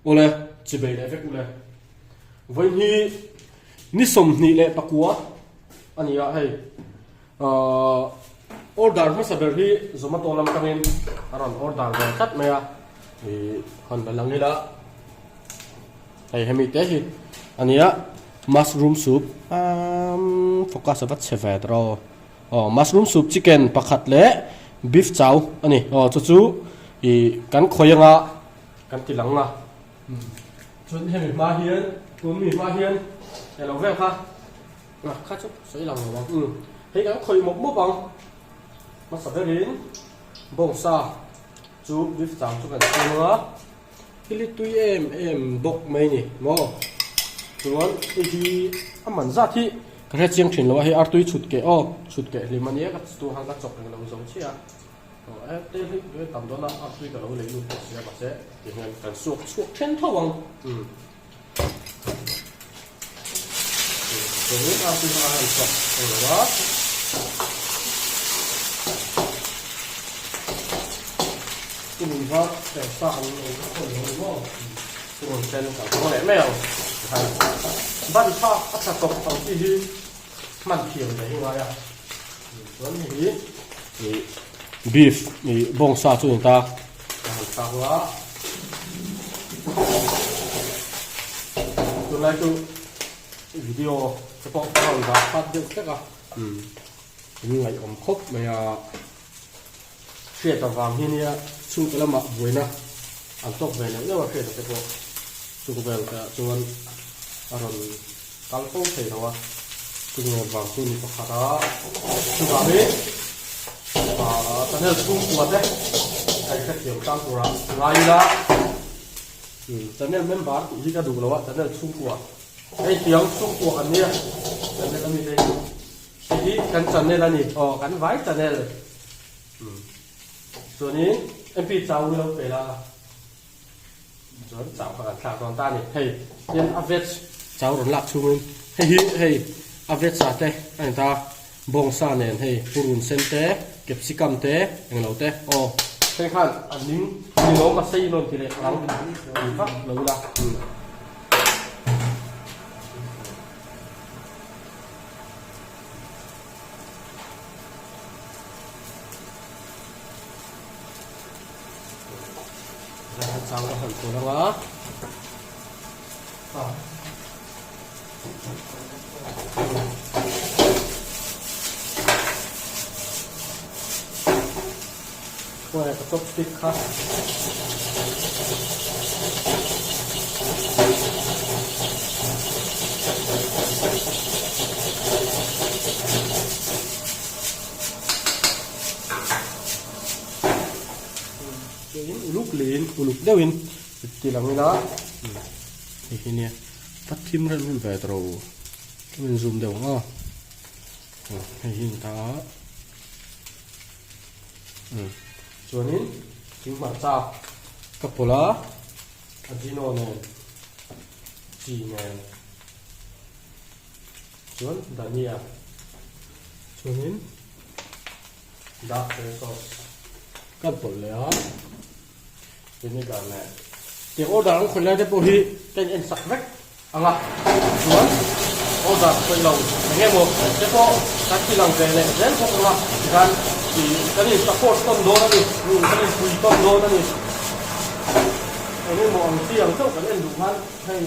Awle, chibei leh vek ule. Vawiin hi ni 29 a ni a hei. Ahh order hmasa ber hi Zomato lam atangin a rawn order ve tlat mai a. Ih han la lang ila hei hemi te hi a nia mushroom soup umm focus a va chhe ve tawh aw. Aw mushroom soup chicken pakhat leh beef chau a ni. Aw chu chu ih kan khawi anga kan ti lang a. Chuan hemi hma hian tun mi hma hian elo vel kha kha chu sawi lang lo ang. Umm hei kan khawih mawp mawp ang. Hmasa berin bawngsa chu beef chau chu kan siam anga thil hi tui em em bawk mai ni maw. Chuan hei hi a man zat hi ka hre chiang thin lo a hei artui chhut keh aw chhut keh hlim ania ka tu khan ka chawk englo zo chiah a. Aw e tel hi tui a tam dawn a artui ka lo lei lut bawk sia mahse ti hian kan suak chhuak then tho ang. Umm chuanin artui hmangah hian chawk englo a. Kumin va tel sa ang eng ka khawn lo ni maw? Purun sen kan hmang leh mai ang tikhan ban thlak a tla tawp ang chi hi hman thiam ve hi ngai a. Chuan hei hi ih beef ih bawngsa chu a ni ta a han thlak a. Tunlai chu video te pawh a rawn dah khat deuh hlek a. In ngaihawm khawp mai a. Hriat avang hi nia chhungte lamah buaina an tawk ve neuh neuh a hriat te pawh chung vel te ah chuan a rawn kal fo thei lo a, chung vel vang chu ni pakhat a chuvang hi ah channel chhungkua te kan hrethiam tlang turah ngai ila channel member tih hi ka duh lo a channel chhungkua hei tiang chhungkua kan nia channel ami te hi. Hei hi kan channel a ni aw kan vai channel umm chuanin MP chau hi lo pe la chuan chau kha kan thlak dawn ta a ni hei hian a veg chau rawn lak chhungin hei hi hei a veg ah te a ni ta bawngsa nen hei purun sen te capsicum te englo te aw hei khan a ning ninawm a sei nawn ti leh ang ni vak lo ila umm. Chang ka han tur anga ka chopstick kha. Uluk leh in uluk deuh in ti lang ila hei hi nia va thim reuh reuh ve tawh rawh u tlem in zoom deuh ang aw hei hi ni ta a. Chuanin thing hmarcha ka pawlh a, ajino nen chi nen chuan dhania chuanin dark soy sauce kan pawlh leh a vinegar nen tiang order an khawih lai te pawh hi ka in en sak vek. Anga chuan order sawi lo eng emaw te pawh kan ti lang ve leh zel bawk anga tikhan ih kan in support tawn dawn a ni, kan in pui tawn dawn a ni. Eng emaw ang chi ang chauh kan en duh khan hei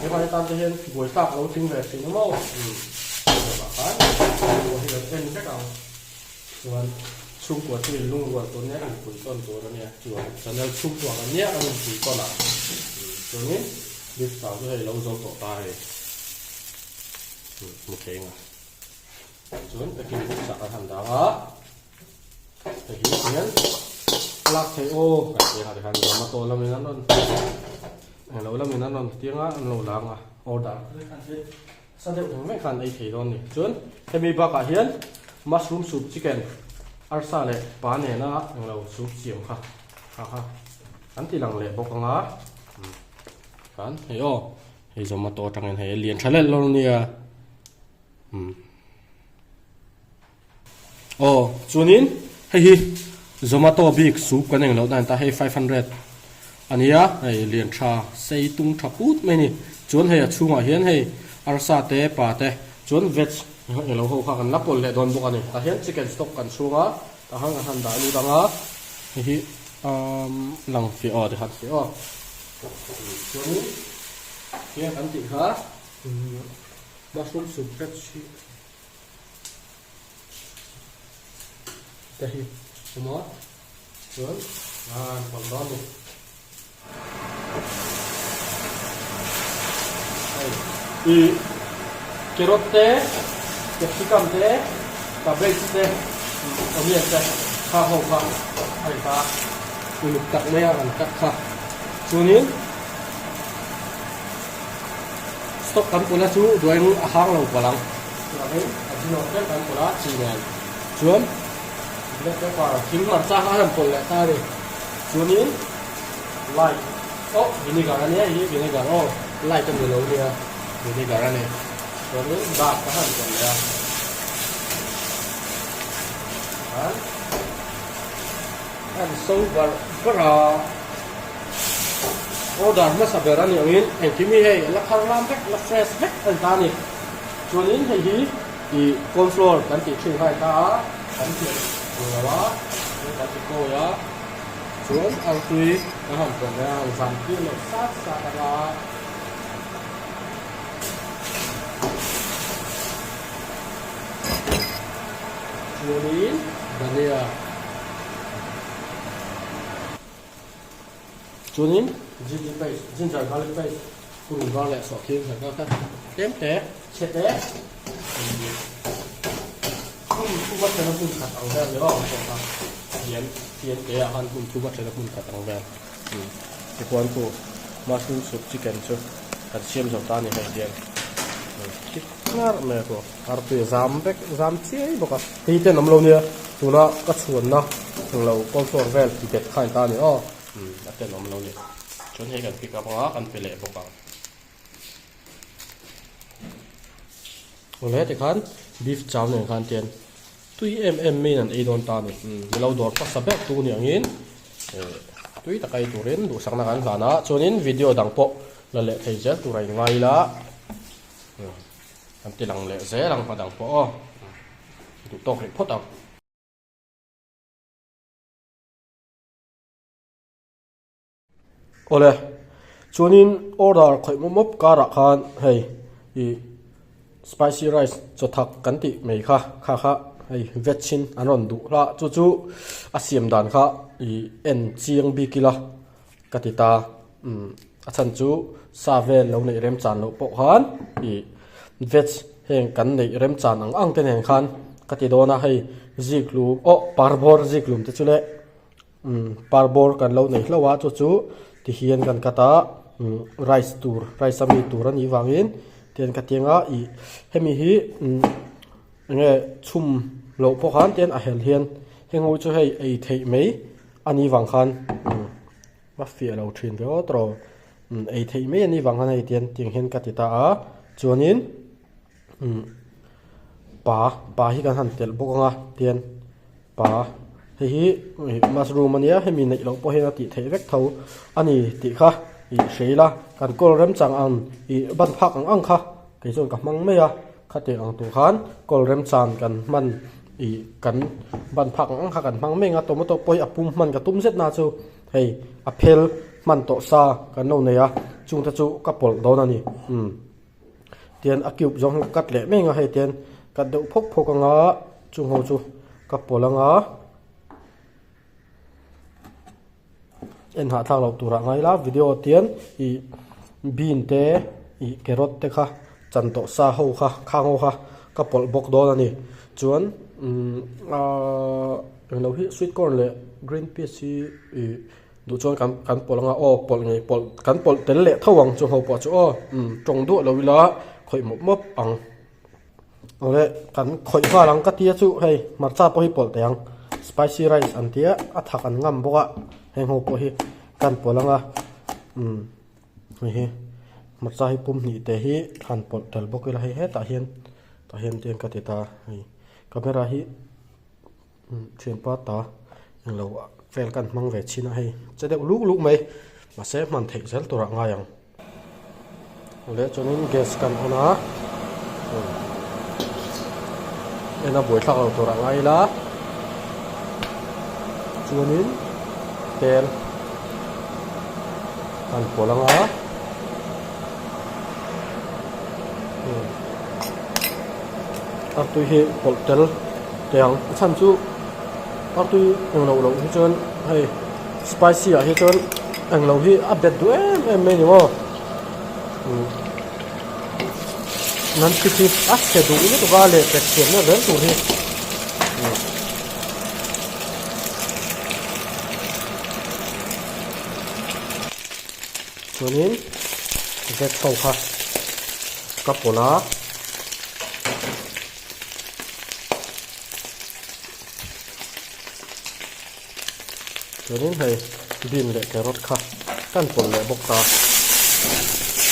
hemai atan te hian buaithlak lo tling ve thin emaw hengah khan pawh hi kan en vek ang chuan chhungkua chu in lungrual tur nia in pui tawn tur a nia chuan channel chhungkua kan nia kan in pui tawn ang chuanin. Beef chau chu hei lo zo tawh ta hei hmu thei nga chuan packing box ah kan han dang a hei hi hian a lak theih aw kan ti anga tikhan zomato lamin an rawn englo lamin an rawn tiang a an lo lang a order sa deuh reng reng khan ei thei dawn a ni chuan hemi bakah hian mushroom soup chicken arsa leh pa nena englo soup siam kha kha kha an ti lang leh bawk anga. Khan hei aw hei zomato atangin hei a lian tha lel lo nia umm aw chuanin hei hi zomato bik soup kan englo dan ta hei 500. a nia hei lian tha sei tung tha put mai a ni chuan hei a chhungah hian hei arsa te pa te chuan veg englo ho kha kan la pawlh leh dawn bawk a ni tah hian chicken stock kan chhung a tah khan kan han dah lut ang a hei hi umm lang fiah aw tikhan fiah aw chuanin heng kan tih kha mushroom soup veg hi. Te hi awm a chuan a an pawlh dawn a ni. Hei ih carrot te capsicum te cabbage te onion te kha ho kha a in ta a uluk tak mai a an cut kha chuanin stock kan pawlh a chu duain a hang lo palh ang. Chuvangin a zinawk ber kan pawlh a chi nen chuan black pepper thing hmarcha kha a rawn pawlh leh ta a ni. Chuanin light oh vinegar a nia hei hi vinegar aw light a ni lo nia vinegar a ni. Chuanin dak ka han pawlh leh a an an so barh barh a order hmasa ber a nih angin engkim hi hei la thar lam vek la fresh vek a ni ta a ni. Chuanin hei hi ih corn flour kan tih thin kha a ni ta a, kan thiam tur lo a, chuan kan ti kawi a, chuan artui kan han pawlh leh a, han zam tir leh sat sat ang a. Chuanin dhania. Chuanin ginger paste, ginger garlic paste, purun var leh sawhthing kha kha tlem te, chhe te, hmun thuma thena hmun khat ang vel ni aw ang pawh kha fian fian te ah khan hmun thuma thena hmun khat ang vel tichuan chu mushroom soup chicken chu kan siam zo ta a ni hei hian thik hlar mai a chu artui a zam vek zam chiai bawk a hei ten awm lo nia tuna ka chhuanna englo cornflour vel bet kha a ni ta a ni aw. Umm a tenawm lo ni. Chuan hei kan pick up anga kan pe leh bawk ang. Awle tikhan beef chow nen khan tian tui em em mai in an ei dawn ta a ni. Umm milo dawr hmasa ber tu ni angin eh tui taka ei turin duhsakna kan hlan a. Chuanin video dang pawh la leh thei zel tur a inngai ila umm kan ti lang leh zel ang hma dang pawh aw. Duh tawk rih phawt ang. Awle, chuanin order khawih mawp mawp karah khan hei ih spicy rice chawthak kan tih mai kha kha kha hei veg in an rawn duh hlah chu chu a siam dan kha ih en chiang bik ila ka ti ta umm a chhan chu sa vel lo neih remchan loh pawh khan ih veg heng kan neih remchan ang ang te nen khan ka ti dawn a hei zikhlum aw parbawr zikhlum te chu le. Umm parbawr kan lo nei hlauh a chu chu ti hian kan cut a umm rice tur rice a mi tur a nih vangin tian ka tiang a ih hemi hi umm enge chhum loh pawh khan tian a hel hian heng ho chu hei ei theih mai a nih vang khan umm a fiah lo thin ve awt rawh umm ei theih mai a nih vang khan hei tian tiang hian ka ti ta a chuanin umm pa pa hi kan han telh bawk ang a tian. Pa, hei hi mushroom a nia, hemi neih loh pawh hian a tih theih vek tho a ni tih kha ih hre ila, kan kawl remchang ang ih ban phak ang ang kha kei chuan ka hmang mai a, khatiang ang tur khan kawl remchang kan hman ih kan ban phak ang ang kha kan hmang mai ang a, tomato pawh hi a pum hman ka tum zet na chu hei a phel hman tawh sa kan lo nei a, chungte chu ka pawlh dawn a ni umm. Tian a cube zawng hi ka cut leh mai ang a hei tian cut deuh phawk phawk anga chung ho chu ka pawlh anga en hahthlak loh turah ngai ila video tian ih bean te ih carrot te kha chan tawh sa ho kha khang ho kha ka pawlh bawk dawn a ni chuan umm ahh englo hi sweet corn leh green peas hi ih. Duh chuan kan kan pawlh anga aw pawlh ngei pawlh kan pawlh tel leh tho ang chu ho pawh chu aw umm tawng duah lo ila khawih mawp mawp ang awle kan khawih nghal ang ka tia chu hei hmarcha pawh hi pawlh teh ang spicy rice an tia a thak an ngam bawk a heng ho pawh hi kan pawlh anga umm hei hi hmarcha hi pum hnih te hi han pawlh tel bawk ila hei hetah hian tah hian tiang ka ti ta hei camera hi. Thianpa ta englo vel kan hmang ve chin a hei che deuh luk luk mai. Mahse hman theih zel turah ngai ang. Awle chuanin gas kan on a, en a buaithlak lo turah ngai ila chuanin tel kan pawlh ang a. Artui hi pawlh tel teh ang a chhan chu artui englo loh hi chuan hei spicy ah hi chuan englo hi a bet duh em em mai a ni maw nan thil hi a chhe duh lutuk a lehpek thiamna zel tur hi. Chuanin veg ho kha ka pawlh a. Chuanin hei bean leh carrot kha kan pawlh leh bawk ta.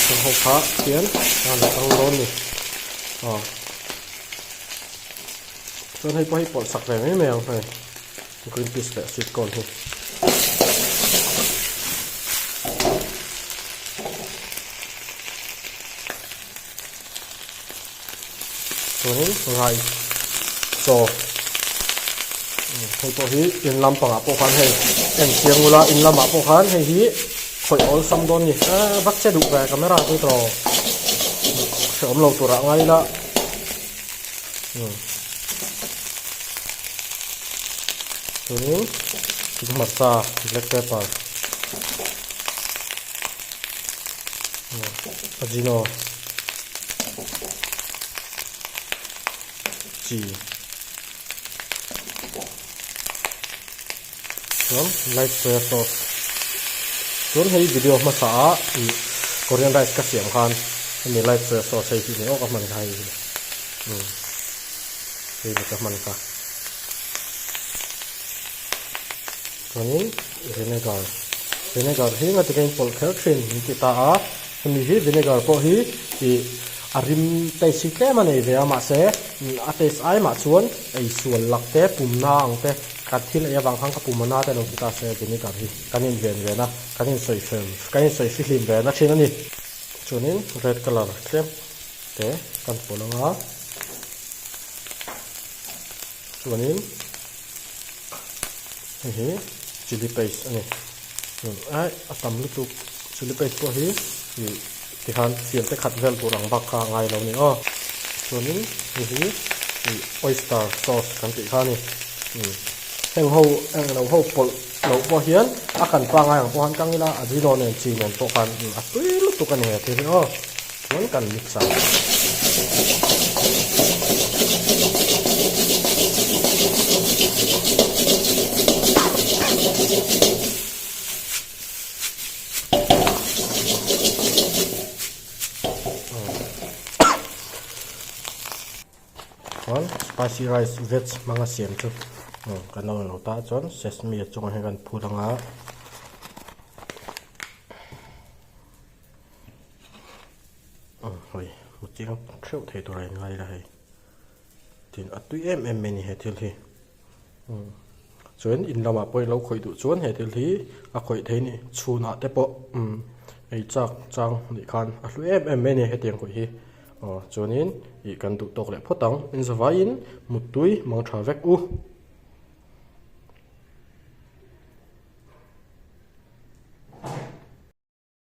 Heng ho kha hian a han tang dawn ni. Aw. Chuan hei pawh hi pawlh sak ve mai mai ang hei. Green peas leh sweet corn hi. Chuanin rice chaw hei pawh hi in lam pangah pawh khan hei en chiang ula in lamah pawh khan hei hi khawih awlsam dawn a ni ah va che duh ve camera chu tawh hrehawm lo turah ngai ila. Chuanin hmarcha black pepper ajino chi chuan light soya sauce chuan hei video hmasa ah ih korean rice ka siam khan hemi light soya sauce hei hi ni awk a hman kha hei hi umm hei ni ka hman kha chuanin vinegar vinegar hi nga tikein pawlh kher thin min ti ta a hemi hi vinegar pawh hi ih a rim taste hi tlem a nei ve a mahse a taste ai mah chuan ei sual lak te pumna ang te. Ka thil ei avang khan ka pum a na te lo ti ta se vinegar hi kan in ven ven a, kan in sawi fem kan in sawi fihlim ve na thin a ni. Chuanin red colour tlem te kan pawlh ang a, chuanin hei hi chilli paste a ni. Ai a tam lutuk chilli paste pawh hi ih tikhan fian te khat vel tur ang bak kha a ngai lo a ni aw. Chuanin hei hi ih oyster sauce kan tih kha a ni. Heng ho eng lo ho pawlh loh pawh hian a kan pangai ang pawh khan kang ila ajino nen chi nen pawh khan a tui lutuk a ni he thil hi aw. Chuan kan mix ang. Chuan spicy rice veg hmanga siam chu kan lo en lo ta chuan sesame a chungah hian kan phut anga. Hei hmu chiang theuh thei tur a in ngai la hei tin a tui em em mai a ni he thil hi chuan in lamah pawh in lo khawih duh chuan he thil hi a khawih thei a ni chhunah te pawh ei chak chang nih khan a hlu em em mai a ni hetiang khawih hi aw chuanin ih kan duh tawk leh phawt ang in zavaiin muttui mang tha vek u.